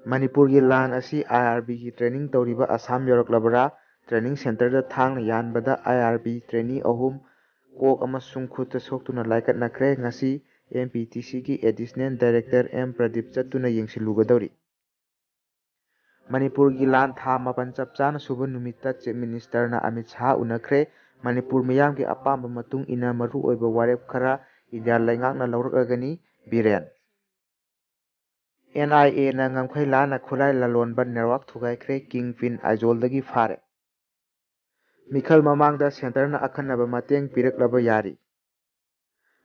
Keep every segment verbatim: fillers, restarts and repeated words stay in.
ꯃꯅꯤꯄꯨꯔꯒꯤ ꯂꯥꯟ ꯑꯁꯤ ꯑꯥꯏ ꯑꯥꯔ ꯕꯤꯒꯤ ꯇ꯭ꯔꯦꯅꯤꯡ ꯇꯧꯔꯤꯕ ꯑꯁꯥꯝ ꯌꯧꯔꯛꯂꯕꯔꯥ? ꯇ꯭ꯔꯦꯅꯤꯡ ꯁꯦꯟꯇꯔꯗ ꯊꯥꯡꯅ ꯌꯥꯟꯕꯗ ꯑꯥꯏ ꯑꯥꯔ ꯕꯤ ꯇ꯭ꯔꯦꯅꯤ ꯑꯍꯨꯝ ꯀꯣꯛ ꯑꯃꯁꯨꯡ ꯈꯨꯠꯇ ꯁꯣꯛꯇꯨꯅ ꯂꯥꯏꯀꯠꯅꯈ꯭ꯔꯦ꯫ ꯉꯁꯤ ꯑꯦꯝ ꯄꯤ ꯇꯤ ꯁꯤꯒꯤ ꯑꯦꯗꯤꯁꯅꯦꯜ ꯗꯥꯏꯔꯦꯛꯇꯔ ꯑꯦꯝ ꯄ꯭ꯔꯗꯤꯞ ꯆꯠꯇꯨꯅ ꯌꯦꯡꯁꯤꯜꯂꯨꯒꯗꯧꯔꯤ꯫ ꯃꯅꯤꯄꯨꯔꯒꯤ ꯂꯥꯟ ꯊꯥ ꯃꯥꯄꯟ ꯆꯞ ꯆꯥꯅ ꯁꯨꯕ ꯅꯨꯃꯤꯠꯇ ꯆꯤꯐ ꯃꯤꯅꯤꯁꯇꯔꯅ ꯑꯃꯤꯠ ꯁꯥꯍ ꯎꯅꯈ꯭ꯔꯦ꯫ ꯃꯅꯤꯄꯨꯔ ꯃꯤꯌꯥꯝꯒꯤ ꯑꯄꯥꯝꯕ ꯃꯇꯨꯡ ꯏꯟꯅ ꯃꯔꯨꯑꯣꯏꯕ ꯋꯥꯔꯦꯞ ꯈꯔ ꯏꯟꯗꯤꯌꯥ ꯂꯩꯉꯥꯛꯅ ꯂꯧꯔꯛꯂꯒꯅꯤ꯫ ꯕꯤꯔꯦꯟ꯫ ꯑꯦꯟ ꯑꯥꯏ ꯑꯦꯅ ꯉꯝꯈꯩ ꯂꯥꯟꯅ ꯈꯨꯠꯂꯥꯏ ꯂꯂꯣꯟꯕ ꯅꯦꯠꯋꯥꯛ ꯊꯨꯒꯥꯏꯈ꯭ꯔꯦ꯫ ꯀꯤꯡ ꯄꯤꯟ ꯑꯥꯏꯖꯣꯜꯗꯒꯤ ꯐꯥꯔꯦ꯫ ꯃꯤꯈꯜ ꯃꯃꯥꯡꯗ ꯁꯦꯟꯇꯔꯅ ꯑꯀꯟꯅꯕ ꯃꯇꯦꯡ ꯄꯤꯔꯛꯂꯕ ꯌꯥꯔꯤ꯫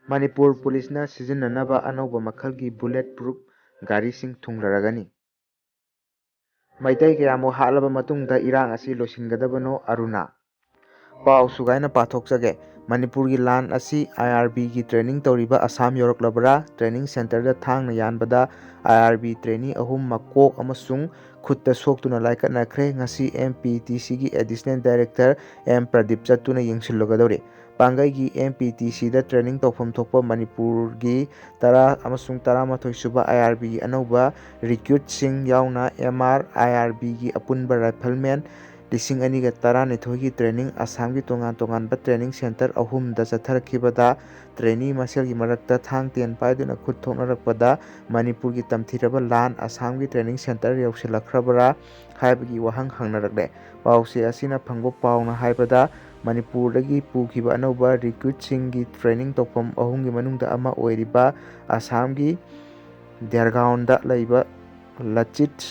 ꯃꯅꯤꯄꯨꯔ ꯄꯨꯂꯤꯁꯅ ꯁꯤꯖꯤꯟꯅꯅꯕ ꯑꯅꯧꯕ ꯃꯈꯜꯒꯤ ꯕꯨꯂꯦꯠ ꯄ꯭ꯔꯨꯐ ꯒꯥꯔꯤꯁꯤꯡ ꯊꯨꯡꯂꯔꯒꯅꯤ꯫ ꯃꯩꯇꯩ ꯀꯌꯥꯃꯨꯛ ꯍꯥꯠꯂꯕ ꯃꯇꯨꯡꯗ ꯏꯔꯥꯡ ꯑꯁꯤ ꯂꯣꯏꯁꯤꯟꯒꯗꯕꯅꯣ? ꯑꯔꯨꯅꯥ꯫ ꯄꯥꯎ ꯁꯨꯒꯥꯏꯅ ꯄꯥꯊꯣꯛꯆꯒꯦ꯫ ꯃꯅꯤꯄꯨꯔꯒꯤ ꯂꯥꯟ ꯑꯁꯤ ꯑꯥꯏ ꯑꯥꯔ ꯕꯤꯒꯤ ꯇ꯭ꯔꯦꯅꯤꯡ ꯇꯧꯔꯤꯕ ꯑꯁꯥꯝ ꯌꯧꯔꯛꯂꯕ꯭ꯔꯥ? ꯇ꯭ꯔꯦꯅꯤꯡ ꯁꯦꯟꯇꯔꯗ ꯊꯥꯡꯅ ꯌꯥꯟꯕꯗ ꯑꯥꯏ ꯑꯥꯔ ꯕꯤ ꯇ꯭ꯔꯦꯅꯤ ꯑꯍꯨꯝ ꯃꯀꯣꯛ ꯑꯃꯁꯨꯡ ꯈꯨꯠꯇ ꯁꯣꯛꯇꯨꯅ ꯂꯥꯏꯀꯠꯅꯈ꯭ꯔꯦ꯫ ꯉꯁꯤ ꯑꯦꯝ ꯄꯤ ꯇꯤ ꯁꯤꯒꯤ ꯑꯦꯗꯤꯁꯅꯦꯜ ꯗꯥꯏꯔꯦꯛꯇꯔ ꯑꯦꯝ ꯄ꯭ꯔꯗꯤꯞ ꯆꯠꯇꯨꯅ ꯌꯦꯡꯁꯤꯜꯂꯨꯒꯗꯧꯔꯤ꯫ ꯄꯥꯡꯒꯩꯒꯤ ꯑꯦꯝ ꯄꯤ ꯇꯤ ꯁꯤꯗ ꯇ꯭ꯔꯦꯅꯤꯡ ꯇꯧꯐꯝ ꯊꯣꯛꯄ ꯃꯅꯤꯄꯨꯔꯒꯤ ꯇꯔꯥ ꯑꯃꯁꯨꯡ ꯇꯔꯥꯃꯥꯊꯣꯏ ꯁꯨꯕ ꯑꯥꯏ ꯑꯥꯔ ꯕꯤꯒꯤ ꯑꯅꯧꯕ ꯔꯤꯀ꯭ꯔꯨꯠꯁꯤꯡ ꯌꯥꯎꯅ ꯑꯦꯝ ꯑꯥꯔ ꯑꯥꯏ ꯑꯥꯔ ꯕꯤꯒꯤ ꯑꯄꯨꯟꯕ ꯔꯥꯏꯐꯜꯃꯦꯟ ꯂꯤꯁꯤꯡ ꯑꯅꯤꯒ ꯇꯔꯥꯅꯤꯊꯣꯏꯒꯤ ꯇ꯭ꯔꯦꯅꯤꯡ ꯑꯁꯥꯝꯒꯤ ꯇꯣꯉꯥꯟ ꯇꯣꯉꯥꯟꯕ ꯇ꯭ꯔꯦꯅꯤꯡ ꯁꯦꯟꯇꯔ ꯑꯍꯨꯝꯗ ꯆꯠꯊꯔꯛꯈꯤꯕꯗ ꯇ꯭ꯔꯦꯅꯤ ꯃꯁꯦꯜꯒꯤ ꯃꯔꯛꯇ ꯊꯥꯡ ꯇꯦꯟ ꯄꯥꯏꯗꯨꯅ ꯈꯨꯠ ꯊꯣꯛꯅꯔꯛꯄꯗ ꯃꯅꯤꯄꯨꯔꯒꯤ ꯇꯝꯊꯤꯔꯕ ꯂꯥꯟ ꯑꯁꯥꯝꯒꯤ ꯇ꯭ꯔꯦꯅꯤꯡ ꯁꯦꯟꯇꯔ ꯌꯧꯁꯤꯜꯂꯛꯈ꯭ꯔꯕ꯭ꯔꯥ ꯍꯥꯏꯕꯒꯤ ꯋꯥꯍꯪ ꯍꯪꯅꯔꯛꯂꯦ꯫ ꯄꯥꯎꯆꯦ ꯑꯁꯤꯅ ꯐꯪꯕ ꯄꯥꯎꯅ ꯍꯥꯏꯕꯗ ꯃꯅꯤꯄꯨꯔꯗꯒꯤ ꯄꯨꯈꯤꯕ ꯑꯅꯧꯕ ꯔꯤꯀ꯭ꯔꯨꯠꯁꯤꯡꯒꯤ ꯇ꯭ꯔꯦꯅꯤꯡ ꯇꯧꯐꯝ ꯑꯍꯨꯝꯒꯤ ꯃꯅꯨꯡꯗ ꯑꯃ ꯑꯣꯏꯔꯤꯕ ꯑꯁꯥꯝꯒꯤ ꯗꯦꯔꯒꯥꯎꯟꯗ ꯂꯩꯕ ꯂꯆꯤꯠ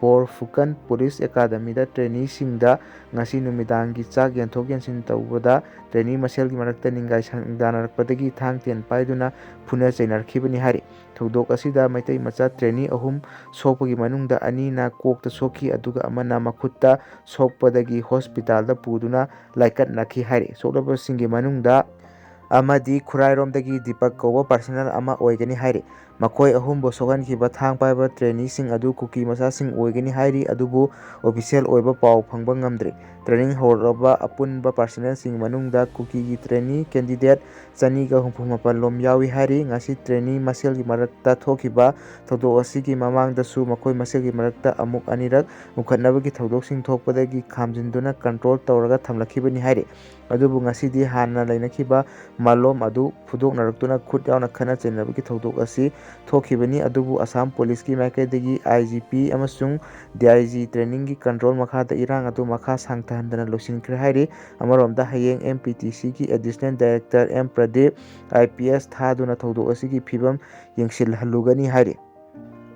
ꯕꯣꯔꯐꯨꯀꯟ ꯄꯨꯂꯤꯁ ꯑꯦꯀꯥꯗꯃꯤꯗ ꯇ꯭ꯔꯦꯅꯤꯁꯤꯡꯗ ꯉꯁꯤ ꯅꯨꯃꯤꯗꯥꯡꯒꯤ ꯆꯥꯛ ꯌꯦꯟꯊꯣꯛ ꯌꯦꯟꯁꯤꯟ ꯇꯧꯕꯗ ꯇ꯭ꯔꯦꯅꯤ ꯃꯁꯦꯜꯒꯤ ꯃꯔꯛꯇ ꯅꯤꯡꯒꯥꯏ ꯁꯪꯗꯥꯅꯔꯛꯄꯗꯒꯤ ꯊꯥꯡ ꯇꯦꯟ ꯄꯥꯏꯗꯨꯅ ꯐꯨꯅ ꯆꯩꯅꯔꯛꯈꯤꯕꯅꯤ ꯍꯥꯏꯔꯤ꯫ ꯊꯧꯗꯣꯛ ꯑꯁꯤꯗ ꯃꯩꯇꯩ ꯃꯆꯥ ꯇ꯭ꯔꯦꯅꯤ ꯑꯍꯨꯝ ꯁꯣꯛꯄꯒꯤ ꯃꯅꯨꯡꯗ ꯑꯅꯤꯅ ꯀꯣꯛꯇ ꯁꯣꯛꯈꯤ, ꯑꯗꯨꯒ ꯑꯃꯅ ꯃꯈꯨꯠꯇ ꯁꯣꯛꯄꯗꯒꯤ ꯍꯣꯁꯄꯤꯇꯥꯜꯗ ꯄꯨꯗꯨꯅ ꯂꯥꯏꯀꯠꯅꯈꯤ ꯍꯥꯏꯔꯤ꯫ ꯁꯣꯛꯂꯕꯁꯤꯡꯒꯤ ꯃꯅꯨꯡꯗ ꯑꯃꯗꯤ ꯈꯨꯔꯥꯏꯔꯣꯝꯗꯒꯤ ꯗꯤꯄꯛ ꯀꯧꯕ ꯄꯥꯔꯁꯅꯦꯜ ꯑꯃ ꯑꯣꯏꯒꯅꯤ ꯍꯥꯏꯔꯤ꯫ ꯃꯈꯣꯏ ꯑꯍꯨꯝꯕꯨ ꯁꯣꯛꯍꯟꯈꯤꯕ ꯊꯥꯡ ꯄꯥꯏꯕ ꯇ꯭ꯔꯦꯅꯤꯁꯤꯡ ꯑꯗꯨ ꯀꯨꯀꯤ ꯃꯆꯥꯁꯤꯡ ꯑꯣꯏꯒꯅꯤ ꯍꯥꯏꯔꯤ, ꯑꯗꯨꯕꯨ ꯑꯣꯐꯤꯁꯤꯌꯦꯜ ꯑꯣꯏꯕ ꯄꯥꯎ ꯐꯪꯕ ꯉꯝꯗ꯭ꯔꯤ꯫ ꯇ꯭ꯔꯦꯅꯤꯡ ꯍꯧꯔꯛꯂꯕ ꯑꯄꯨꯟꯕ ꯄꯥꯔꯁꯅꯦꯜꯁꯤꯡ ꯃꯅꯨꯡꯗ ꯀꯨꯀꯤꯒꯤ ꯇ꯭ꯔꯦꯅꯤ ꯀꯦꯟꯗꯤꯗꯦꯠ ꯆꯅꯤꯒ ꯍꯨꯝꯐꯨ ꯃꯥꯄꯜ ꯂꯣꯝ ꯌꯥꯎꯏ ꯍꯥꯏꯔꯤ꯫ ꯉꯁꯤ ꯇ꯭ꯔꯦꯅꯤ ꯃꯁꯦꯜꯒꯤ ꯃꯔꯛꯇ ꯊꯣꯛꯈꯤꯕ ꯊꯧꯗꯣꯛ ꯑꯁꯤꯒꯤ ꯃꯃꯥꯡꯗꯁꯨ ꯃꯈꯣꯏ ꯃꯁꯦꯜꯒꯤ ꯃꯔꯛꯇ ꯑꯃꯨꯛ ꯑꯅꯤꯔꯛ ꯃꯨꯈꯠꯅꯕꯒꯤ ꯊꯧꯗꯣꯛꯁꯤꯡ ꯊꯣꯛꯄꯗꯒꯤ ꯈꯥꯝꯖꯤꯟꯗꯨꯅ ꯀꯟꯇ꯭ꯔꯣꯜ ꯇꯧꯔꯒ ꯊꯝꯂꯛꯈꯤꯕꯅꯤ ꯍꯥꯏꯔꯤ꯫ ꯑꯗꯨꯕꯨ ꯉꯁꯤꯗꯤ ꯍꯥꯟꯅ ꯂꯩꯅꯈꯤꯕ ꯃꯥꯂꯣꯝ ꯑꯗꯨ ꯐꯨꯗꯣꯛꯅꯔꯛꯇꯨꯅ ꯈꯨꯠ ꯌꯥꯎꯅ ꯈꯠꯅ ꯆꯩꯅꯕꯒꯤ ꯊꯧꯗꯣꯛ ꯑꯁꯤ ꯊꯣꯛꯈꯤꯕꯅꯤ꯫ ꯑꯗꯨꯕꯨ ꯑꯁꯥꯝ ꯄꯨꯂꯤꯁꯀꯤ ꯃꯥꯏꯀꯩꯗꯒꯤ ꯑꯥꯏ ꯖꯤ ꯄꯤ ꯑꯃꯁꯨꯡ ꯗꯤ ꯑꯥꯏ ꯖꯤ ꯇ꯭ꯔꯦꯅꯤꯡꯒꯤ ꯀꯟꯇ꯭ꯔꯣꯜ ꯃꯈꯥꯗ ꯏꯔꯥꯡ ꯑꯗꯨ ꯃꯈꯥ ꯁꯥꯡꯊꯍꯟꯗꯅ ꯂꯣꯏꯁꯤꯟꯈ꯭ꯔꯦ ꯍꯥꯏꯔꯤ꯫ ꯑꯃꯔꯣꯝꯗ ꯍꯌꯦꯡ ꯑꯦꯝ ꯄꯤ ꯇꯤ ꯁꯤꯒꯤ additional director M Pradip I P S ꯊꯥꯗꯨꯅ ꯊꯧꯗꯣꯛ ꯑꯁꯤꯒꯤ ꯐꯤꯕꯝ ꯌꯦꯡꯁꯤꯜꯍꯜꯂꯨꯒꯅꯤ ꯍꯥꯏꯔꯤ꯫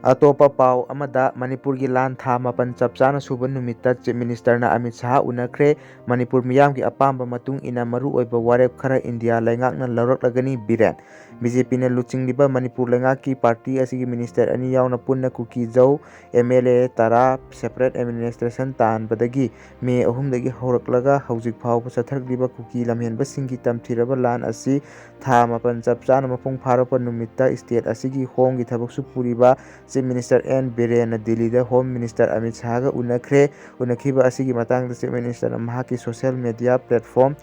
ꯑꯇꯣꯞꯄ ꯄꯥꯎ ꯑꯃꯗ, ꯃꯅꯤꯄꯨꯔꯒꯤ ꯂꯥꯟ ꯊꯥ ꯃꯥꯄꯟ ꯆꯞ ꯆꯥꯅ ꯁꯨꯕ ꯅꯨꯃꯤꯠꯇ ꯆꯤꯐ ꯃꯤꯅꯤꯁꯇꯔꯅ ꯑꯃꯤꯠ ꯁꯍꯥ ꯎꯅꯈ꯭ꯔꯦ꯫ ꯃꯅꯤꯄꯨꯔ ꯃꯤꯌꯥꯝꯒꯤ ꯑꯄꯥꯝꯕ ꯃꯇꯨꯡ ꯏꯟꯅ ꯃꯔꯨꯑꯣꯏꯕ ꯋꯥꯔꯦꯞ ꯈꯔ ꯏꯟꯗꯤꯌꯥ ꯂꯩꯉꯥꯛꯅ ꯂꯧꯔꯛꯂꯒꯅꯤ, ꯕꯤꯔꯦꯟ꯫ ꯕꯤ ꯖꯦ ꯄꯤꯅ ꯂꯨꯆꯤꯡꯂꯤꯕ ꯃꯅꯤꯄꯨꯔ ꯂꯩꯉꯥꯛꯀꯤ ꯄꯥꯔꯇꯤ ꯑꯁꯤꯒꯤ ꯃꯤꯅꯤꯁꯇꯔ ꯑꯅꯤ ꯌꯥꯎꯅ ꯄꯨꯟꯅ ꯀꯨꯀꯤ-ꯖꯧ ꯑꯦꯝ ꯑꯦꯜ ꯑꯦ ꯇꯔꯥ ꯁꯦꯄꯔꯦꯠ ꯑꯦꯗꯃꯤꯅꯤꯁꯇ꯭ꯔꯦꯁꯟ ꯇꯥꯟꯕꯗꯒꯤ ꯃꯦ ꯑꯍꯨꯝꯗꯒꯤ ꯍꯧꯔꯛꯂꯒ ꯍꯧꯖꯤꯛ ꯐꯥꯎꯕ ꯆꯠꯊꯔꯛꯂꯤꯕ ꯀꯨꯀꯤ ꯂꯝꯍꯦꯟꯕꯁꯤꯡꯒꯤ ꯇꯝꯊꯤꯔꯕ ꯂꯥꯟ ꯑꯁꯤ ꯊꯥ ꯃꯥꯄꯟ ꯆꯞ ꯆꯥꯅ ꯃꯄꯨꯡ ꯐꯥꯔꯛꯄ ꯅꯨꯃꯤꯠꯇ ꯁ꯭ꯇꯦꯠ ꯑꯁꯤꯒꯤ ꯍꯣꯝꯒꯤ ꯊꯕꯛꯁꯨ ꯄꯨꯔꯤꯕ ꯆꯤꯐ ꯃꯤꯅꯤꯁꯇꯔ ꯑꯦꯟ ꯕꯤꯔꯦꯟꯅ ꯗꯤꯜꯂꯤꯗ ꯍꯣꯝ ꯃꯤꯅꯤꯁꯇꯔ ꯑꯃꯤꯠ ꯁꯍꯥꯒ ꯎꯅꯈ꯭ꯔꯦ꯫ ꯎꯅꯈꯤꯕ ꯑꯁꯤꯒꯤ ꯃꯇꯥꯡꯗ ꯆꯤꯐ ꯃꯤꯅꯤꯁꯇꯔꯅ ꯃꯍꯥꯛꯀꯤ ꯁꯣꯁꯤꯌꯦꯜ ꯃꯤꯗꯤꯌꯥ ꯄ꯭ꯂꯦꯠꯐꯣꯝ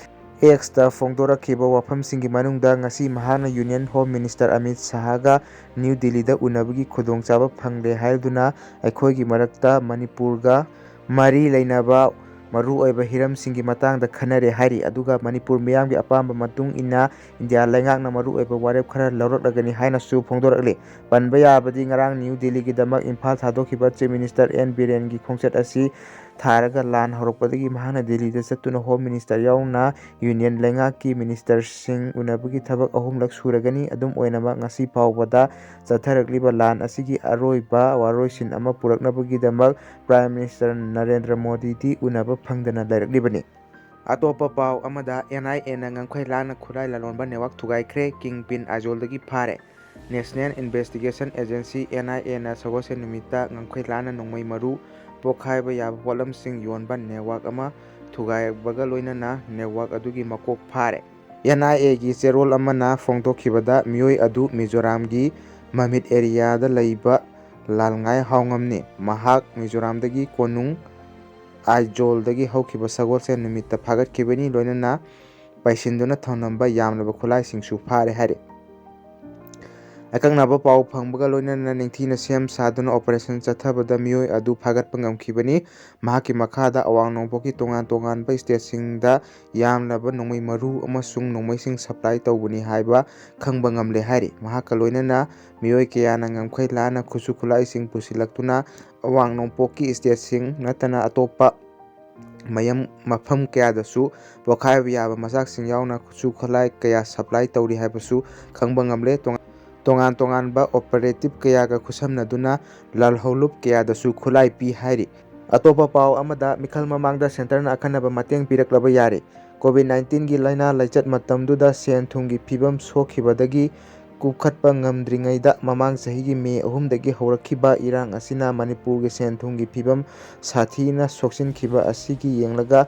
ꯑꯦꯛꯁꯇ ꯐꯣꯡꯗꯣꯔꯛꯈꯤꯕ ꯋꯥꯐꯝꯁꯤꯡꯒꯤ ꯃꯅꯨꯡꯗ ꯉꯁꯤ ꯃꯍꯥꯛꯅ ꯌꯨꯅꯤꯌꯟ ꯍꯣꯝ ꯃꯤꯅꯤꯁꯇꯔ ꯑꯃꯤꯠ ꯁꯍꯥꯒ ꯅ꯭ꯌꯨ ꯗꯤꯜꯂꯤꯗ ꯎꯅꯕꯒꯤ ꯈꯨꯗꯣꯡꯆꯥꯕ ꯐꯪꯂꯦ ꯍꯥꯏꯗꯨꯅ ꯑꯩꯈꯣꯏꯒꯤ ꯃꯔꯛꯇ ꯃꯅꯤꯄꯨꯔꯒ ꯃꯔꯤ ꯂꯩꯅꯕ ꯃꯔꯨꯑꯣꯏꯕ ꯍꯤꯔꯝꯁꯤꯡꯒꯤ ꯃꯇꯥꯡꯗ ꯈꯟꯅꯔꯦ ꯍꯥꯏꯔꯤ꯫ ꯑꯗꯨꯒ ꯃꯅꯤꯄꯨꯔ ꯃꯤꯌꯥꯝꯒꯤ ꯑꯄꯥꯝꯕ ꯃꯇꯨꯡ ꯏꯟꯅ ꯏꯟꯗꯤꯌꯥ ꯂꯩꯉꯥꯛꯅ ꯃꯔꯨꯑꯣꯏꯕ ꯋꯥꯔꯦꯞ ꯈꯔ ꯂꯧꯔꯛꯂꯒꯅꯤ ꯍꯥꯏꯅꯁꯨ ꯐꯣꯡꯗꯣꯔꯛꯂꯤ꯫ ꯄꯟꯕ ꯌꯥꯕꯗꯤ, ꯉꯔꯥꯡ ꯅ꯭ꯌꯨ ꯗꯤꯜꯂꯤꯒꯤꯗꯃꯛ ꯏꯝꯐꯥꯜ ꯊꯥꯗꯣꯛꯈꯤꯕ ꯆꯤꯐ ꯃꯤꯅꯤꯁꯇꯔ ꯑꯦꯟ ꯕꯤꯔꯦꯟꯒꯤ ꯈꯣꯡꯆꯠ ꯑꯁꯤ ꯊꯥꯔꯒ ꯂꯥꯟ ꯍꯧꯔꯛꯄꯗꯒꯤ ꯃꯍꯥꯛꯅ ꯗꯤꯜꯂꯤꯗ ꯆꯠꯇꯨꯅ ꯍꯣꯝ ꯃꯤꯅꯤꯁꯇꯔ ꯌꯥꯎꯅ ꯌꯨꯅꯤꯌꯟ ꯂꯩꯉꯥꯛꯀꯤ ꯃꯤꯅꯤꯁꯇꯔꯁꯤꯡ ꯎꯅꯕꯒꯤ ꯊꯕꯛ ꯑꯍꯨꯝꯂꯛ ꯁꯨꯔꯒꯅꯤ꯫ ꯑꯗꯨꯝ ꯑꯣꯏꯅꯃꯛ, ꯉꯁꯤ ꯐꯥꯎꯕꯗ ꯆꯠꯊꯔꯛꯂꯤꯕ ꯂꯥꯟ ꯑꯁꯤꯒꯤ ꯑꯔꯣꯏꯕ ꯋꯥꯔꯣꯏꯁꯤꯟ ꯑꯃ ꯄꯨꯔꯛꯅꯕꯒꯤꯗꯃꯛ ꯄ꯭ꯔꯥꯏꯝ ꯃꯤꯅꯤꯁꯇꯔ ꯅꯔꯦꯟꯗ꯭ꯔ ꯃꯣꯗꯤꯗꯤ ꯎꯅꯕ ꯐꯪꯗꯅ ꯂꯩꯔꯛꯂꯤꯕꯅꯤ꯫ ꯑꯇꯣꯞꯄ ꯄꯥꯎ ꯑꯃꯗ, ꯑꯦꯟ ꯑꯥꯏ ꯑꯦꯅ ꯉꯝꯈꯩ ꯂꯥꯟꯅ ꯈꯨꯠꯂꯥꯏ ꯂꯂꯣꯟꯕ ꯅꯦꯠꯋꯥꯛ ꯊꯨꯒꯥꯏꯈ꯭ꯔꯦ꯫ ꯀꯤꯡ ꯄꯤꯟ ꯑꯥꯏꯖꯣꯜꯗꯒꯤ ꯐꯥꯔꯦ꯫ ꯅꯦꯁꯅꯦꯜ ꯏꯟꯚꯦꯁꯇꯤꯒꯦꯁꯟ ꯑꯦꯖꯦꯟꯁꯤ, ꯑꯦꯟ ꯑꯥꯏ ꯑꯦꯅ ꯁꯒꯣꯜꯁꯦꯟ ꯅꯨꯃꯤꯠꯇ ꯉꯝꯈꯩ ꯂꯥꯟꯅ ꯅꯣꯡꯃꯩ ꯃꯔꯨ ꯄꯣꯈꯥꯏꯕ ꯌꯥꯕ ꯄꯣꯠꯂꯝꯁꯤꯡ ꯌꯣꯟꯕ ꯅꯦꯠꯋꯥꯛ ꯑꯃ ꯊꯨꯒꯥꯏꯕꯒ ꯂꯣꯏꯅꯅ ꯅꯦꯠꯋꯥꯛ ꯑꯗꯨꯒꯤ ꯃꯀꯣꯛ ꯐꯥꯔꯦ꯫ ꯑꯦꯟ ꯑꯥꯏ ꯑꯦꯒꯤ ꯆꯦꯔꯣꯜ ꯑꯃꯅ ꯐꯣꯡꯗꯣꯛꯈꯤꯕꯗ, ꯃꯤꯑꯣꯏ ꯑꯗꯨ ꯃꯤꯖꯣꯔꯥꯝꯒꯤ ꯃꯃꯤꯠ ꯑꯦꯔꯤꯌꯥꯗ ꯂꯩꯕ ꯂꯥꯜꯉꯥꯏ ꯍꯥꯎꯉꯝꯅꯤ꯫ ꯃꯍꯥꯛ ꯃꯤꯖꯣꯔꯥꯝꯗꯒꯤ ꯀꯣꯅꯨꯡ ꯑꯥꯏꯖꯣꯜꯗꯒꯤ ꯍꯧꯈꯤꯕ ꯁꯒꯣꯜꯁꯦꯟ ꯅꯨꯃꯤꯠꯇ ꯐꯥꯒꯠꯈꯤꯕꯅꯤ, ꯂꯣꯏꯅꯅ ꯄꯩꯁꯤꯟꯗꯨꯅ ꯊꯝꯂꯝꯕ ꯌꯥꯝꯂꯕ ꯈꯨꯠꯂꯥꯏꯁꯤꯡꯁꯨ ꯐꯥꯔꯦ ꯍꯥꯏꯔꯤ꯫ ꯑꯀꯛꯅꯕ ꯄꯥꯎ ꯐꯪꯕꯒ ꯂꯣꯏꯅꯅ ꯅꯤꯡꯊꯤꯅ ꯁꯦꯝ ꯁꯥꯗꯨꯅ ꯑꯣꯄꯔꯦꯁꯟ ꯆꯠꯊꯕꯗ ꯃꯤꯑꯣꯏ ꯑꯗꯨ ꯐꯥꯒꯠꯄ ꯉꯝꯈꯤꯕꯅꯤ꯫ ꯃꯍꯥꯛꯀꯤ ꯃꯈꯥꯗ ꯑꯋꯥꯡ ꯅꯣꯡꯄꯣꯛꯀꯤ ꯇꯣꯉꯥꯟ ꯇꯣꯉꯥꯟꯕ ꯁ꯭ꯇꯦꯠꯁꯤꯡꯗ ꯌꯥꯝꯂꯕ ꯅꯣꯡꯃꯩ ꯃꯔꯨ ꯑꯃꯁꯨꯡ ꯅꯣꯡꯃꯩꯁꯤꯡ ꯁꯄ꯭ꯂꯥꯏ ꯇꯧꯕꯅꯤ ꯍꯥꯏꯕ ꯈꯪꯕ ꯉꯝꯂꯦ ꯍꯥꯏꯔꯤ꯫ ꯃꯍꯥꯛꯀ ꯂꯣꯏꯅꯅ ꯃꯤꯑꯣꯏ ꯀꯌꯥꯅ ꯉꯝꯈꯩ ꯂꯥꯟꯅ ꯈꯨꯠꯁꯨ ꯈꯨꯠꯂꯥꯏꯁꯤꯡ ꯄꯨꯁꯤꯜꯂꯛꯇꯨꯅ ꯑꯋꯥꯡ ꯅꯣꯡꯄꯣꯛꯀꯤ ꯁ꯭ꯇꯦꯠꯁꯤꯡ ꯅꯠꯇꯅ ꯑꯇꯣꯞꯄ ꯃꯌꯥꯝ ꯃꯐꯝ ꯀꯌꯥꯗꯁꯨ ꯄꯣꯈꯥꯏꯕ ꯌꯥꯕ ꯃꯆꯥꯛꯁꯤꯡ ꯌꯥꯎꯅ ꯈꯨꯠꯁꯨ ꯈꯨꯠꯂꯥꯏ ꯀꯌꯥ ꯁꯄ꯭ꯂꯥꯏ ꯇꯧꯔꯤ ꯍꯥꯏꯕꯁꯨ ꯈꯪꯕ ꯉꯝꯂꯦ꯫ ꯇꯣꯉꯥꯟ ꯇꯣꯉꯥꯟ ꯇꯣꯉꯥꯟꯕ ꯑꯣꯄꯔꯦꯇꯤꯚ ꯀꯌꯥꯒ ꯈꯨꯠꯁꯝꯅꯗꯨꯅ ꯂꯥꯜꯍꯧꯂꯨꯞ ꯀꯌꯥꯗꯁꯨ ꯈꯨꯠꯂꯥꯏ ꯄꯤ ꯍꯥꯏꯔꯤ꯫ ꯑꯇꯣꯞꯄ ꯄꯥꯎ ꯑꯃꯗ, ꯃꯤꯈꯜ ꯃꯃꯥꯡꯗ ꯁꯦꯟꯇꯔꯅ ꯑꯈꯟꯅꯕ ꯃꯇꯦꯡ ꯄꯤꯔꯛꯂꯕ ꯌꯥꯔꯦ꯫ ꯀꯣꯚꯤꯗ ꯅꯥꯏꯟꯇꯤꯟꯒꯤ ꯂꯥꯏꯅꯥ ꯂꯥꯏꯆꯠ ꯃꯇꯝꯗꯨꯗ ꯁꯦꯟ ꯊꯨꯝꯒꯤ ꯐꯤꯕꯝ ꯁꯣꯛꯈꯤꯕꯗꯒꯤ ꯀꯨꯞꯈꯠꯄ ꯉꯝꯗ꯭ꯔꯤꯉꯩꯗ ꯃꯃꯥꯡ ꯆꯍꯤꯒꯤ ꯃꯦ ꯑꯍꯨꯝꯗꯒꯤ ꯍꯧꯔꯛꯈꯤꯕ ꯏꯔꯥꯡ ꯑꯁꯤꯅ ꯃꯅꯤꯄꯨꯔꯒꯤ ꯁꯦꯟ ꯊꯨꯝꯒꯤ ꯐꯤꯕꯝ ꯁꯥꯊꯤꯅ ꯁꯣꯛꯆꯤꯟꯈꯤꯕ ꯑꯁꯤꯒꯤ ꯌꯦꯡꯂꯒ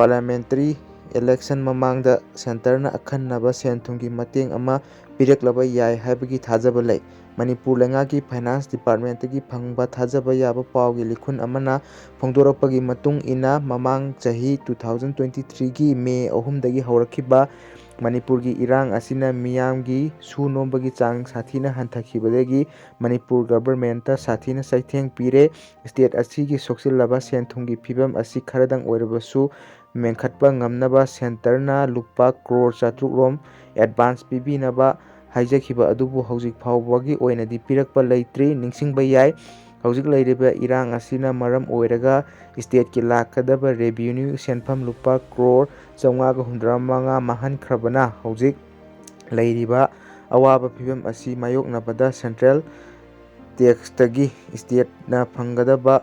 ꯄꯥꯔꯂꯤꯌꯥꯃꯦꯟꯇꯔꯤ ꯏꯂꯦꯛꯁꯟ ꯃꯃꯥꯡꯗ ꯁꯦꯟꯇꯔꯅ ꯑꯈꯟꯅꯕ ꯁꯦꯟ ꯊꯨꯝꯒꯤ ꯃꯇꯦꯡ ꯑꯃ ꯄꯤꯔꯛꯂꯕ ꯌꯥꯏ ꯍꯥꯏꯕꯒꯤ ꯊꯥꯖꯕ ꯂꯩ꯫ ꯃꯅꯤꯄꯨꯔ ꯂꯩꯉꯥꯛꯀꯤ ꯐꯥꯏꯅꯥꯟꯁ ꯗꯤꯄꯥꯔꯠꯃꯦꯟꯇꯒꯤ ꯐꯪꯕ ꯊꯥꯖꯕ ꯌꯥꯕ ꯄꯥꯎꯒꯤ ꯂꯤꯈꯨꯟ ꯑꯃꯅ ꯐꯣꯡꯗꯣꯔꯛꯄꯒꯤ ꯃꯇꯨꯡ ꯏꯟꯅ, ꯃꯃꯥꯡ ꯆꯍꯤ two thousand twenty threeꯒꯤ ꯃꯦ ꯑꯍꯨꯝꯗꯒꯤ ꯍꯧꯔꯛꯈꯤꯕ ꯃꯅꯤꯄꯨꯔꯒꯤ ꯏꯔꯥꯡ ꯑꯁꯤꯅ ꯃꯤꯌꯥꯝꯒꯤ ꯁꯨ ꯅꯣꯝꯕꯒꯤ ꯆꯥꯡ ꯁꯥꯊꯤꯅ ꯍꯟꯊꯈꯤꯕꯗꯒꯤ ꯃꯅꯤꯄꯨꯔ ꯒꯚꯔꯟꯃꯦꯟꯠꯇ ꯁꯥꯊꯤꯅ ꯆꯩꯊꯦꯡ ꯄꯤꯔꯦ꯫ ꯁ꯭ꯇꯦꯠ ꯑꯁꯤꯒꯤ ꯁꯣꯛꯆꯤꯜꯂꯕ ꯁꯦꯟ ꯊꯨꯝꯒꯤ ꯐꯤꯕꯝ ꯑꯁꯤ ꯈꯔꯗꯪ ꯑꯣꯏꯔꯕꯁꯨ ꯃꯦꯟꯈꯠꯄ ꯉꯝꯅꯕ ꯁꯦꯟꯇꯔꯅ ꯂꯨꯄꯥ ꯀ꯭ꯔꯣꯔ ꯆꯥꯇ꯭ꯔꯨꯛ ꯔꯣꯝ ꯑꯦꯗꯚꯥꯟꯁ ꯄꯤꯕꯤꯅꯕ ꯍꯥꯏꯖꯈꯤꯕ ꯑꯗꯨꯕꯨ ꯍꯧꯖꯤꯛ ꯐꯥꯎꯕꯒꯤ ꯑꯣꯏꯅꯗꯤ ꯄꯤꯔꯛꯄ ꯂꯩꯇ꯭ꯔꯤ꯫ ꯅꯤꯡꯁꯤꯡꯕ ꯌꯥꯏ, ꯍꯧꯖꯤꯛ ꯂꯩꯔꯤꯕ ꯏꯔꯥꯡ ꯑꯁꯤꯅ ꯃꯔꯝ ꯑꯣꯏꯔꯒ ꯁ꯭ꯇꯦꯠꯀꯤ ꯂꯥꯛꯀꯗꯕ ꯔꯦꯚꯤꯅ꯭ꯌꯨ ꯁꯦꯟꯐꯝ ꯂꯨꯄꯥ ꯀ꯭ꯔꯣꯔ ꯆꯥꯝꯃꯉꯥꯒ ꯍꯨꯝꯗ꯭ꯔꯥ ꯃꯉꯥ ꯃꯥꯡꯍꯟꯈ꯭ꯔꯕꯅ ꯍꯧꯖꯤꯛ ꯂꯩꯔꯤꯕ ꯑꯋꯥꯕ ꯐꯤꯕꯝ ꯑꯁꯤ ꯃꯥꯌꯣꯛꯅꯕꯗ ꯁꯦꯟꯇ꯭ꯔꯦꯜ ꯇꯦꯛꯁꯇꯒꯤ ꯁ꯭ꯇꯦꯠꯅ ꯐꯪꯒꯗꯕ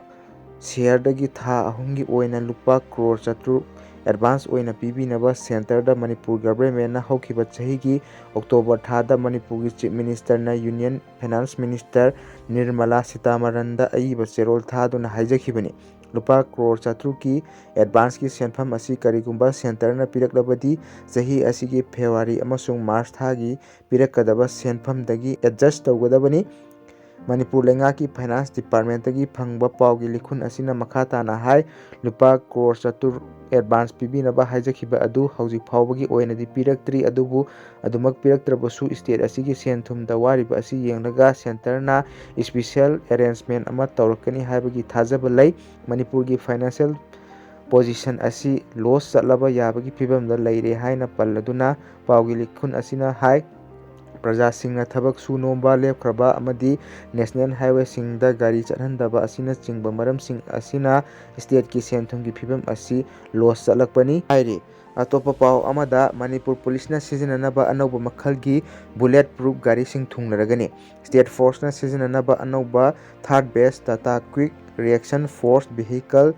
ꯁꯤꯌꯔꯗꯒꯤ ꯊꯥ ꯑꯍꯨꯝꯒꯤ ꯑꯣꯏꯅ ꯂꯨꯄꯥ ꯀ꯭ꯔꯣꯔ ꯆꯥꯇ꯭ꯔꯨꯛ ꯑꯦꯗꯚꯥꯟꯁ ꯑꯣꯏꯅ ꯄꯤꯕꯤꯅꯕ ꯁꯦꯟꯇꯔꯗ ꯃꯅꯤꯄꯨꯔ ꯒꯚꯔꯟꯃꯦꯟꯅ ꯍꯧꯈꯤꯕ ꯆꯍꯤꯒꯤ ꯑꯣꯛꯇꯣꯕꯔ ꯊꯥꯗ ꯃꯅꯤꯄꯨꯔꯒꯤ ꯆꯤꯐ ꯃꯤꯅꯤꯁꯇꯔꯅ ꯌꯨꯅꯤꯌꯟ ꯐꯥꯏꯅꯥꯟꯁ ꯃꯤꯅꯤꯁꯇꯔ ꯅꯤꯔꯃꯂꯥ ꯁꯤꯇꯥꯃꯔꯟꯗ ꯑꯏꯕ ꯆꯦꯔꯣꯜ ꯊꯥꯗꯨꯅ ꯍꯥꯏꯖꯈꯤꯕꯅꯤ꯫ ꯂꯨꯄꯥ ꯀ꯭ꯔꯣꯔ ꯆꯥꯇ꯭ꯔꯨꯛꯀꯤ ꯑꯦꯗꯚꯥꯟꯁꯀꯤ ꯁꯦꯟꯐꯝ ꯑꯁꯤ ꯀꯔꯤꯒꯨꯝꯕ ꯁꯦꯟꯇꯔꯅ ꯄꯤꯔꯛꯂꯕꯗꯤ, ꯆꯍꯤ ꯑꯁꯤꯒꯤ ꯐꯦꯕ꯭ꯔꯨꯋꯥꯔꯤ ꯑꯃꯁꯨꯡ ꯃꯥꯔꯆ ꯊꯥꯒꯤ ꯄꯤꯔꯛꯀꯗꯕ ꯁꯦꯟꯐꯝꯗꯒꯤ ꯑꯦꯗꯖꯁ ꯇꯧꯒꯗꯕꯅꯤ꯫ ꯃꯅꯤꯄꯨꯔ ꯂꯩꯉꯥꯛꯀꯤ ꯐꯥꯏꯅꯥꯟꯁ ꯗꯤꯄꯥꯔꯠꯃꯦꯟꯇꯒꯤ ꯐꯪꯕ ꯄꯥꯎꯒꯤ ꯂꯤꯈꯨꯟ ꯑꯁꯤꯅ ꯃꯈꯥ ꯇꯥꯅ ꯍꯥꯏ, ꯂꯨꯄꯥ ꯀ꯭ꯔꯣꯔ ꯆꯥꯇ꯭ꯔꯨꯛ ꯑꯦꯗꯚꯥꯟꯁ ꯄꯤꯕꯤꯅꯕ ꯍꯥꯏꯖꯈꯤꯕ ꯑꯗꯨ ꯍꯧꯖꯤꯛ ꯐꯥꯎꯕꯒꯤ ꯑꯣꯏꯅꯗꯤ ꯄꯤꯔꯛꯇ꯭ꯔꯤ, ꯑꯗꯨꯕꯨ ꯑꯗꯨꯃꯛ ꯄꯤꯔꯛꯇ꯭ꯔꯕꯁꯨ ꯁ꯭ꯇꯦꯠ ꯑꯁꯤꯒꯤ ꯁꯦꯟ ꯊꯨꯝꯗ ꯋꯥꯔꯤꯕ ꯑꯁꯤ ꯌꯦꯡꯂꯒ ꯁꯦꯟꯇꯔꯅ ꯏꯁꯄꯤꯁꯦꯜ ꯑꯦꯔꯦꯟꯖꯃꯦꯟ ꯑꯃ ꯇꯧꯔꯛꯀꯅꯤ ꯍꯥꯏꯕꯒꯤ ꯊꯥꯖꯕ ꯂꯩ꯫ ꯃꯅꯤꯄꯨꯔꯒꯤ ꯐꯥꯏꯅꯥꯟꯁꯤꯌꯦꯜ ꯄꯣꯖꯤꯁꯟ ꯑꯁꯤ ꯂꯣꯁ ꯆꯠꯂꯕ ꯌꯥꯕꯒꯤ ꯐꯤꯕꯝꯗ ꯂꯩꯔꯦ ꯍꯥꯏꯅ ꯄꯜꯂꯗꯨꯅ ꯄꯥꯎꯒꯤ ꯂꯤꯈꯨꯟ ꯑꯁꯤꯅ ꯍꯥꯏ, ꯄ꯭ꯔꯖꯥꯁꯤꯡꯅ ꯊꯕꯛ ꯁꯨ ꯅꯣꯝꯕ ꯂꯦꯞꯈ꯭ꯔꯕ ꯑꯃꯗꯤ ꯅꯦꯁꯅꯦꯜ ꯍꯥꯏꯋꯦꯁꯤꯡꯗ ꯒꯥꯔꯤ ꯆꯠꯍꯟꯗꯕ ꯑꯁꯤꯅꯆꯤꯡꯕ ꯃꯔꯝꯁꯤꯡ ꯑꯁꯤꯅ ꯁ꯭ꯇꯦꯠꯀꯤ ꯁꯦꯟ ꯊꯨꯝꯒꯤ ꯐꯤꯕꯝ ꯑꯁꯤ ꯂꯣꯁ ꯆꯠꯂꯛꯄꯅꯤ ꯍꯥꯏꯔꯤ꯫ ꯑꯇꯣꯞꯄ ꯄꯥꯎ ꯑꯃꯗ, ꯃꯅꯤꯄꯨꯔ ꯄꯨꯂꯤꯁꯅ ꯁꯤꯖꯤꯟꯅꯅꯕ ꯑꯅꯧꯕ ꯃꯈꯜꯒꯤ ꯕꯨꯂꯦꯠ ꯄ꯭ꯔꯨꯐ ꯒꯥꯔꯤꯁꯤꯡ ꯊꯨꯡꯂꯔꯒꯅꯤ꯫ ꯁ꯭ꯇꯦꯠ ꯐꯣꯔꯁꯅ ꯁꯤꯖꯤꯟꯅꯅꯕ ꯑꯅꯧꯕ ꯊꯥꯔꯠ base Tata quick reaction force vehicle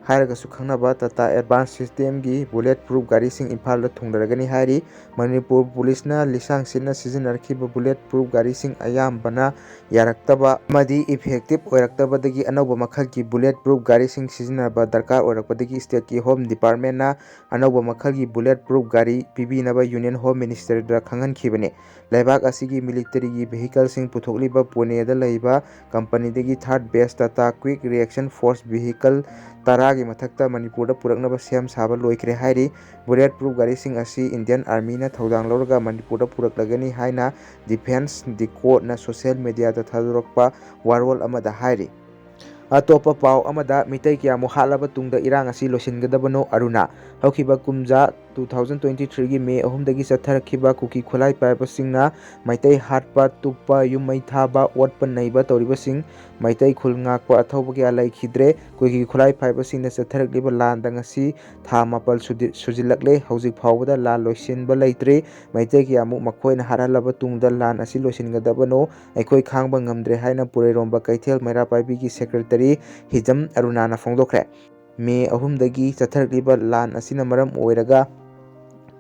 ꯍꯥꯏꯔꯒꯁꯨ ꯈꯪꯅꯕ ꯇꯥꯇꯥ ꯑꯦꯗꯚꯥꯟꯁ ꯁꯤꯁꯇꯦꯝꯒꯤ ꯕꯨꯂꯦꯠ ꯄ꯭ꯔꯨꯐ ꯒꯥꯔꯤꯁꯤꯡ ꯏꯝꯐꯥꯜꯗ ꯊꯨꯡꯂꯔꯒꯅꯤ ꯍꯥꯏꯔꯤ꯫ ꯃꯅꯤꯄꯨꯔ ꯄꯨꯂꯤꯁꯅ ꯂꯤꯁꯥꯡ ꯁꯤꯠꯅ ꯁꯤꯖꯤꯟꯅꯔꯛꯈꯤꯕ ꯕꯨꯂꯦꯠ ꯄ꯭ꯔꯨꯐ ꯒꯥꯔꯤꯁꯤꯡ ꯑꯌꯥꯝꯕꯅ ꯌꯥꯔꯛꯇꯕ ꯑꯃꯗꯤ ꯏꯐꯦꯛꯇꯤꯞ ꯑꯣꯏꯔꯛꯇꯕꯗꯒꯤ ꯑꯅꯧꯕ ꯃꯈꯜꯒꯤ ꯕꯨꯂꯦꯠ ꯄ꯭ꯔꯨꯐ ꯒꯥꯔꯤꯁꯤꯡ ꯁꯤꯖꯤꯟꯅꯕ ꯗꯔꯀꯥꯔ ꯑꯣꯏꯔꯛꯄꯗꯒꯤ ꯁ꯭ꯇꯦꯠꯀꯤ ꯍꯣꯝ ꯗꯤꯄꯥꯔꯠꯃꯦꯟꯅ ꯑꯅꯧꯕ ꯃꯈꯜꯒꯤ ꯕꯨꯂꯦꯠ ꯄ꯭ꯔꯨꯐ ꯒꯥꯔꯤ ꯄꯤꯕꯤꯅꯕ ꯌꯨꯅꯤꯌꯟ ꯍꯣꯝ ꯃꯤꯅꯤꯁꯇꯔꯗ ꯈꯪꯍꯟꯈꯤꯕꯅꯤ꯫ ꯂꯩꯕꯥꯛ ꯑꯁꯤꯒꯤ ꯃꯤꯂꯤꯇꯔꯤꯒꯤ ꯚꯤꯍꯤꯀꯜꯁꯤꯡ ꯄꯨꯊꯣꯛꯂꯤꯕ ꯄꯨꯅꯦꯗ ꯂꯩꯕ ꯀꯝꯄꯅꯤꯗꯒꯤ ꯊꯥꯔꯠ base Tata quick reaction force vehicle ꯇꯔꯥꯒꯤ ꯃꯊꯛꯇ ꯃꯅꯤꯄꯨꯔꯗ ꯄꯨꯔꯛꯅꯕ ꯁꯦꯝ ꯁꯥꯕ ꯂꯣꯏꯈ꯭ꯔꯦ ꯍꯥꯏꯔꯤ꯫ ꯕꯨꯂꯦꯠ ꯄ꯭ꯔꯨꯐ ꯒꯥꯔꯤꯁꯤꯡ ꯑꯁꯤ ꯏꯟꯗꯤꯌꯟ ꯑꯥꯔꯃꯤꯅ ꯊꯧꯗꯥꯡ ꯂꯧꯔꯒ ꯃꯅꯤꯄꯨꯔꯗ ꯄꯨꯔꯛꯂꯒꯅꯤ ꯍꯥꯏꯅ ꯗꯤꯐꯦꯟꯁ ꯗꯤꯀꯣꯠꯅ ꯁꯣꯁꯤꯌꯦꯜ ꯃꯦꯗꯤꯌꯥꯗ ꯊꯥꯗꯣꯔꯛꯄ ꯋꯥꯔꯣꯜ ꯑꯃꯗ ꯍꯥꯏꯔꯤ꯫ ꯑꯇꯣꯞꯄ ꯄꯥꯎ ꯑꯃꯗ, ꯃꯤꯇꯩ ꯀꯌꯥꯃꯨꯛ ꯍꯥꯠꯂꯕ ꯇꯨꯡꯗ ꯏꯔꯥꯡ ꯑꯁꯤ ꯂꯣꯏꯁꯤꯟꯒꯗꯕꯅꯣ? ꯑꯔꯨꯅꯥ꯫ ꯍꯧꯈꯤꯕ ꯀꯨꯝꯖꯥ two thousand twenty threeꯒꯤ ꯃꯦ ꯑꯍꯨꯝꯗꯒꯤ ꯆꯠꯊꯔꯛꯈꯤꯕ ꯀꯨꯀꯤ ꯈꯨꯠꯂꯥꯏ ꯄꯥꯏꯕꯁꯤꯡꯅ ꯃꯩꯇꯩ ꯍꯥꯠꯄ, ꯇꯨꯞꯄ, ꯌꯨꯝ ꯃꯩ ꯊꯥꯕ, ꯑꯣꯠꯄ ꯅꯩꯕ ꯇꯧꯔꯤꯕꯁꯤꯡ ꯃꯩꯇꯩ ꯈꯨꯜ ꯉꯥꯛꯄ ꯑꯊꯧꯕ ꯀꯌꯥ ꯂꯩꯈꯤꯗ꯭ꯔꯦ꯫ ꯀꯨꯀꯤ ꯈꯨꯠꯂꯥꯏ ꯄꯥꯏꯕꯁꯤꯡꯅ ꯆꯠꯊꯔꯛꯂꯤꯕ ꯂꯥꯟꯗ ꯉꯁꯤ ꯊꯥ ꯃꯥꯄꯜ ꯁꯨꯗꯤ-, ꯁꯨꯖꯤꯜꯂꯛꯂꯦ꯫ ꯍꯧꯖꯤꯛ ꯐꯥꯎꯕꯗ ꯂꯥꯟ ꯂꯣꯏꯁꯤꯟꯕ ꯂꯩꯇ꯭ꯔꯤ꯫ ꯃꯩꯇꯩ ꯀꯌꯥꯃꯨꯛ ꯃꯈꯣꯏꯅ ꯍꯥꯠꯍꯜꯂꯕ ꯇꯨꯡꯗ ꯂꯥꯟ ꯑꯁꯤ ꯂꯣꯏꯁꯤꯟꯒꯗꯕꯅꯣ? ꯑꯩꯈꯣꯏ ꯈꯥꯡꯕ ꯉꯝꯗ꯭ꯔꯦ ꯍꯥꯏꯅ ꯄꯨꯔꯩꯔꯣꯝꯕ ꯀꯩꯊꯦꯜ ꯃꯩꯔꯥ ꯄꯥꯏꯕꯤꯒꯤ ꯁꯦꯀ꯭ꯔꯦꯇꯔꯤ ꯍꯤꯖꯝ ꯑꯔꯨꯅꯥꯅ ꯐꯣꯡꯗꯣꯛꯈ꯭ꯔꯦ꯫ ꯃꯦ ꯑꯍꯨꯝꯗꯒꯤ ꯆꯠꯊꯔꯛꯂꯤꯕ ꯂꯥꯟ ꯑꯁꯤꯅ ꯃꯔꯝ ꯑꯣꯏꯔꯒ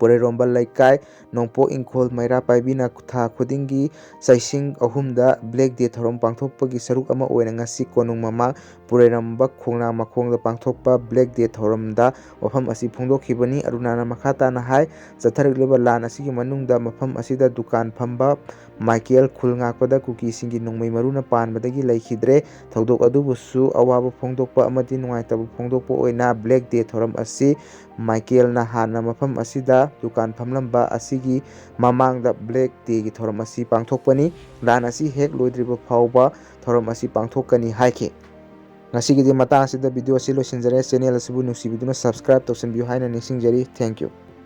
ꯄꯨꯔꯩꯔꯣꯝꯕ ꯂꯩꯀꯥꯏ, ꯅꯣꯡꯄꯣꯛ ꯏꯪꯈꯣꯜ ꯃꯩꯔꯥ ꯄꯥꯏꯕꯤꯅ ꯊꯥ ꯈꯨꯗꯤꯡꯒꯤ ꯆꯩꯁꯤꯡ ꯑꯍꯨꯝꯗ Black Day ꯊꯧꯔꯝ ꯄꯥꯡꯊꯣꯛꯄꯒꯤ ꯁꯔꯨꯛ ꯑꯃ ꯑꯣꯏꯅ ꯉꯁꯤ ꯀꯣꯅꯨꯡ ꯃꯃꯥꯡ ꯄꯨꯔꯩꯔꯝꯕ ꯈꯣꯡꯅꯥꯡ ꯃꯈꯣꯡꯗ ꯄꯥꯡꯊꯣꯛꯄ Black Day ꯊꯧꯔꯝꯗ ꯋꯥꯐꯝ ꯑꯁꯤ ꯐꯣꯡꯗꯣꯛꯈꯤꯕꯅꯤ꯫ ꯑꯔꯨꯅꯥꯅ ꯃꯈꯥ ꯇꯥꯅ ꯍꯥꯏ, ꯆꯠꯊꯔꯛꯂꯤꯕ ꯂꯥꯟ ꯑꯁꯤꯒꯤ ꯃꯅꯨꯡꯗ ꯃꯐꯝ ꯑꯁꯤꯗ ꯗꯨꯀꯥꯟ ꯐꯝꯕ ꯃꯥꯏꯀꯦꯜ ꯈꯨꯜ ꯉꯥꯛꯄꯗ ꯀꯨꯀꯤꯁꯤꯡꯒꯤ ꯅꯣꯡꯃꯩ ꯃꯔꯨꯅ ꯄꯥꯟꯕꯗꯒꯤ ꯂꯩꯈꯤꯗ꯭ꯔꯦ꯫ ꯊꯧꯗꯣꯛ ꯑꯗꯨꯕꯨꯁꯨ ꯑꯋꯥꯕ ꯐꯣꯡꯗꯣꯛꯄ ꯑꯃꯗꯤ ꯅꯨꯡꯉꯥꯏꯇꯕ ꯐꯣꯡꯗꯣꯛꯄ ꯑꯣꯏꯅ Black Day ꯊꯧꯔꯝ ꯑꯁꯤ ꯃꯥꯏꯀꯦꯜꯅ ꯍꯥꯟꯅ ꯃꯐꯝ ꯑꯁꯤꯗ ꯗꯨꯀꯥꯟ ꯐꯝꯂꯝꯕ ꯑꯁꯤꯒꯤ ꯃꯃꯥꯡꯗ Black Dayꯒꯤ ꯊꯧꯔꯝ ꯑꯁꯤ ꯄꯥꯡꯊꯣꯛꯄꯅꯤ꯫ ꯂꯥꯟ ꯑꯁꯤ ꯍꯦꯛ ꯂꯣꯏꯗ꯭ꯔꯤꯕ ꯐꯥꯎꯕ ꯊꯧꯔꯝ ꯑꯁꯤ ꯄꯥꯡꯊꯣꯛꯀꯅꯤ ꯍꯥꯏꯈꯤ꯫ ꯉꯁꯤꯒꯤꯗꯤ ꯃꯇꯥꯡ ꯑꯁꯤꯗ video ꯑꯁꯤ ꯂꯣꯏꯁꯤꯟꯖꯔꯦ꯫ Channel ꯑꯁꯤꯕꯨ ꯅꯨꯡꯁꯤꯕꯤꯗꯨꯅ subscribe ꯇꯧꯁꯤꯟꯕꯤꯌꯨ ꯍꯥꯏꯅ ꯅꯤꯡꯁꯤꯡꯖꯔꯤ꯫ Thank you꯫